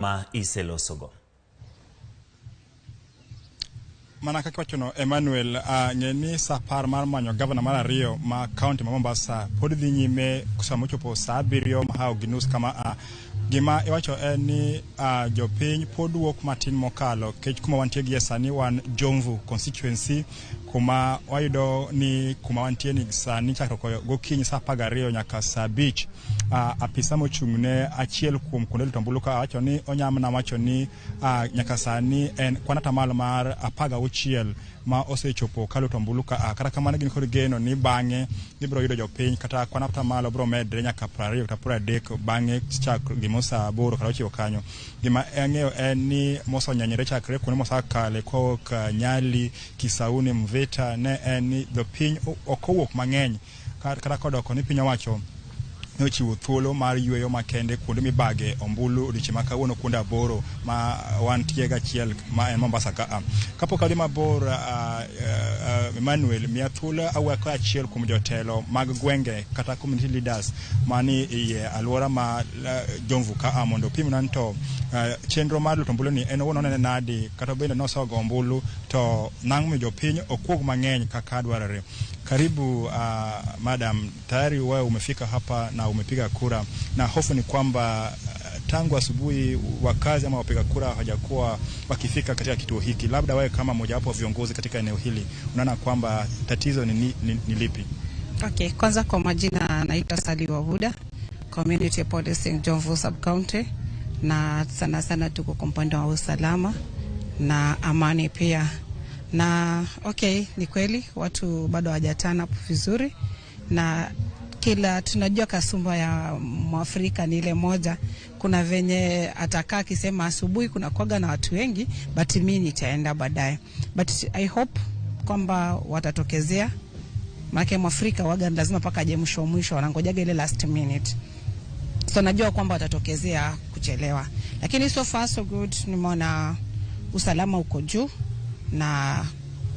Ma iselosogo. Mana kaka iwachono Emmanuel, ng'e ni safar mar manyo gavana mar ariyo ma kaunti ma Mombasa pod dhi nyime sama ochopo saa 7 mahawo gi nus kama a. Gima iwacho en ni jopiny pod wuok matin mokalo kech kuma wantie gie sani wan Jomvu constituency, kuma wayudo ni kuma wantie ni sani chakruok gokinyi saa 12 nyaka saa 5. Apisa mochung' ne achiel kuom kuonde luto ombulu ka wacho ni onyamna wacho ni nyaka sani en kwan atamalo mar 16 ma osechopo ka luto ombulu ka. Kata kamano gin kod geno ni bang'e gibiro yudo jopiny kata kwan atamalo biro medre nyaka 20 kata 30 bang'e chak gimo saa 8 kata 9 kanyo. Gima ang'eyo en ni mosenyenyore chakre kuonde mosekale kowuok Nyali, Kisauni, Mvita ne en ni jopiny ok owuok mang'eny kata kodoko ni piny owacho ne ochiwo thuolo mar yweyo makende kuonde mibage ombulu odiochieng' ma kawuono kuonde 8 ma wantie gachiel ma en Mombasa ka. Kapok adhi mabor, Emmanuel, miya thuolo awuoyo ka achiel kuom jotelo mag gwenge kata community leaders mani iye alwora ma Jomvu ka mondo opimna ni to chenro mar luto ombulu ni en owuon onene nadi kata bende nosego ombulu to nang'o miyo jopiny ok wuog mang'eny kaka dwarore. Karibu madam, tayari wewe umefika hapa na umepiga kura, na hofu ni kwamba tangu asubuhi wakazi ama wapiga kura hawajakuwa wakifika katika kituo hiki. Labda wewe kama mojawapo wa viongozi katika eneo hili unaona kwamba tatizo ni lipi? Okay, kwanza kwa majina naitwa Sali Wabuda, Community Policing Jomvu Sub County, na sana sana tuko kwa upande wa usalama na amani pia. Na okay, ni kweli watu bado hawajatana vizuri, na kila tunajua kasumba ya Mwafrika ni ile moja. Kuna venye atakaa akisema asubuhi kuna kuwaga na watu wengi, but mi nitaenda baadaye, but I hope kwamba watatokezea, maana Mwafrika waga lazima mpaka aje mwisho mwisho, wanangojaga ile last minute, so najua kwamba watatokezea kuchelewa, lakini so far so good. Nimeona usalama uko juu na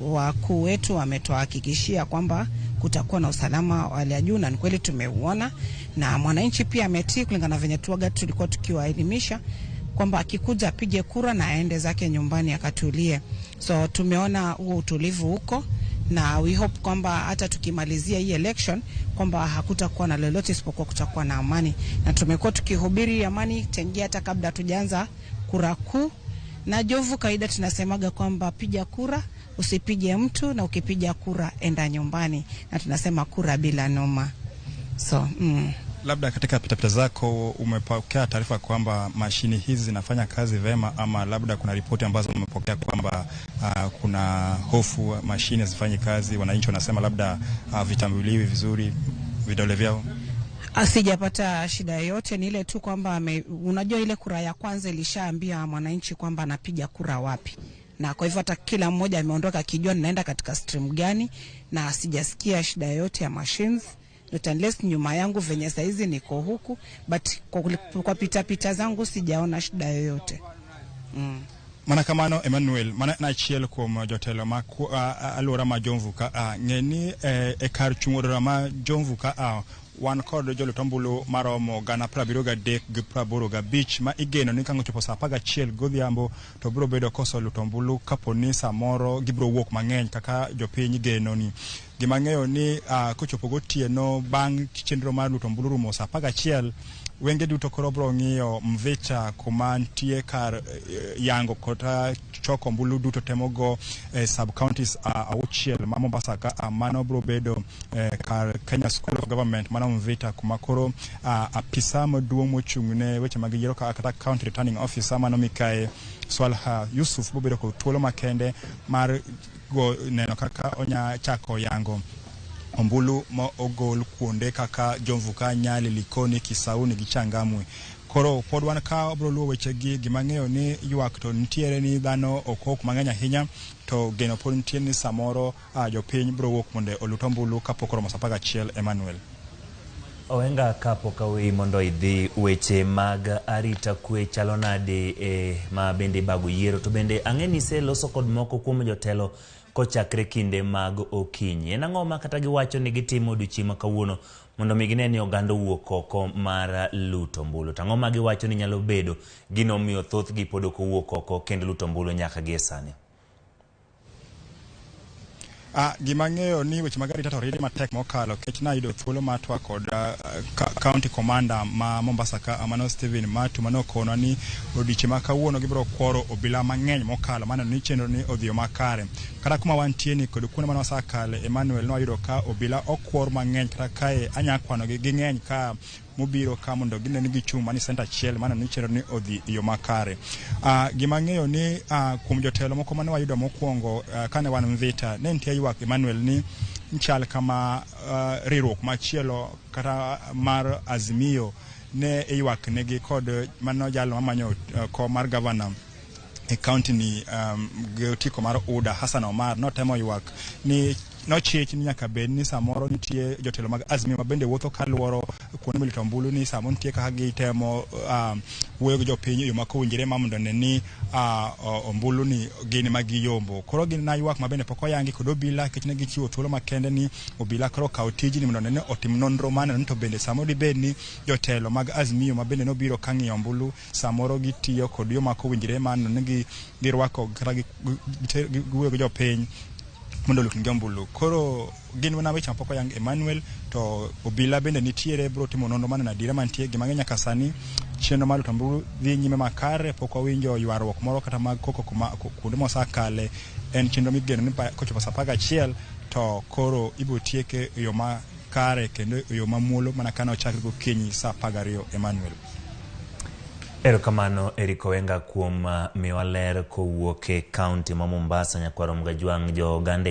wakuu wetu wametuhakikishia kwamba kutakuwa na usalama wa hali ya juu, na ni kweli tumeuona, na mwananchi pia ametii kulingana na venye tuaga tulikuwa tukiwaelimisha kwamba akikuja apige kura na aende zake nyumbani akatulie. So tumeona huo utulivu huko, na we hope kwamba hata tukimalizia hii election kwamba hakutakuwa na lolote isipokuwa kutakuwa na amani, na tumekuwa tukihubiri amani tangia hata kabla hatujaanza kura kuu. Na Jomvu kawaida tunasemaga kwamba piga kura usipige mtu, na ukipiga kura enda nyumbani, na tunasema kura bila noma. So Labda katika pitapita zako umepokea taarifa kwamba mashini hizi zinafanya kazi vema, ama labda kuna ripoti ambazo umepokea kwamba kuna hofu mashini hazifanyi kazi, wananchi wanasema labda vitambuliwi vizuri vidole vyao? Sijapata shida yoyote, ni ile tu kwamba unajua ile kura ya kwanza ilishaambia mwananchi kwamba anapiga kura wapi, na kwa hivyo hata kila mmoja ameondoka akijua ninaenda katika stream gani, na sijasikia shida yoyote ya machines. Not unless nyuma yangu venye saizi niko huku, but kwa pita pita zangu sijaona shida yoyote. Mana kamano Emmanuel, mana en achiel kuom jotelo ma alwora ma Jomvu ka a. Ng'e ni e kar chung' od ma Jomvu ka a wan kod jolut ombulu maromo 73 gi 85 ma igeno ni ka ochopo saa 11 godhiambo to biro bedo koseluto ombulu kapo ni samoro gibiro wuok mang'eny kaka jopiny geno ni. Gima ang'eyo ni kochopo gotieno bang' chenro mar luto ombulu rumo saa 11, wenge duto koro biro ng'iyo Mvita kuma nitie kar yango kata choko ombulu duto temogo sub counties 6 ma Mombasa ka. Mano biro bedo kar Kenya School of Government mano Mvita, kuma koro apisa maduong' mochung' ne weche mag yiero kata county returning officer mano Mikae Swalha Yusuf biro bedo kod thuolo makende mar go neno kaka onya chako yango ombulu ma ogol kuonde kaka Jomvu ka, Nyali, Likoni, Kisauni gi Changamwe. Koro pod wan ka wabiro luwo wechegi. Gima ang'eyo ni ywak to nitiere ni dhano ok wuok mang'eny ahinya, to geno pod nitie ni samoro jopiny biro wuok mondo olut ombulu kapok oromo saa 11. Emmanuel. Owenga, kapok aweyi mondo idhi, weche mag arita kwe chalo nade e ma bende ibago yiero, to bende ang'e ni iseloso kod moko kuom jotelo Kochakre kinde mag okinyi. En ang'o ma kata giwacho ni gitimo odiochieng' ma kawuono mondo mi gine ni oganda owuok oko mar luto ombulu? To ang'o ma giwacho ni nyalo bedo gino miyo thothgi pod ok owuok oko kendo luto ombulu nyaka gie sani? Gima ang'eyo ni weche mag arita to oridi matek mokalo kech nayudo thuolo mar twak kod county commander ma Mombasa ka, mano Stephen Matu, mane okonwa ni odiochieng' ma kawuono gibiro kworo obila mang'eny mokalo maneno ni chenro ni odhiyo makare. Kata kuma wantie ni kod kuonde mane wasekale, Emmanuel, nwayudo ka obila okwor mang'eny. Kata kae anya kwanogi, ging'eny ka mobiro ka mondo gine ni gichung' mani center achiel maneno ni chenro ni odhi e yo makare. Gima ang'eyo ni kuom jotelo moko mane wayudo mokwongo kane wan Mvita, ne nitie ywak, Emmanuel, ni chal kama riwruok machielo kata mar Azimio ne iywak negi kod mano jalo mamanyo kom mar gavana e county ni gi otiko mar UDA, Hassan Omar, notemo ywak ni nochich ni nyaka bed ni samoro nitie jotelo mag Azimio ma bende wuotho kaluoro kuonde milito ombulu, ni samoro nitie kaka gitemo wuoyo gi jopiny e yo ma kowinjore ma mondo ne ni ombulu ni gin ma giyombo. Koro gin na ywak ma bende pok oyangi kod obila, nikech ne gichiwo thuolo makende ni obila koro okaw tijni mondo ne ni otim nonro maneno ni to bende samoro dibed ni jotelo mag Azimio ma bende nobiro ka ng'iyo ombulu samoro gitiyo kod yo ma kowinjore maneno ni girwako kata giwuoyo gi jopiny mondo olutnegi ombulu. Koro gin mana weche mapok oyang, Emmanuel, to obila bende nitiere biro timo nonro maneno adiera mantie. Gima ang'eyo nyaka sani, chenro mar luto ombulu dhi nyime makare. Pok wawinjo ywaruok moro kata mag koko kuma kuonde mosekale. En chenro migeno ni kochopo saa 11 to koro ibiro tieke e yo makare kendo e yo mamuolo mana kane ochakre gokinyi saa 12, Emmanuel. Erokamano, Eric Owenga, kuom miyowa ler kowuok e kaunti ma Mombasa. Nyakwaro Mgajwang' jo oganda.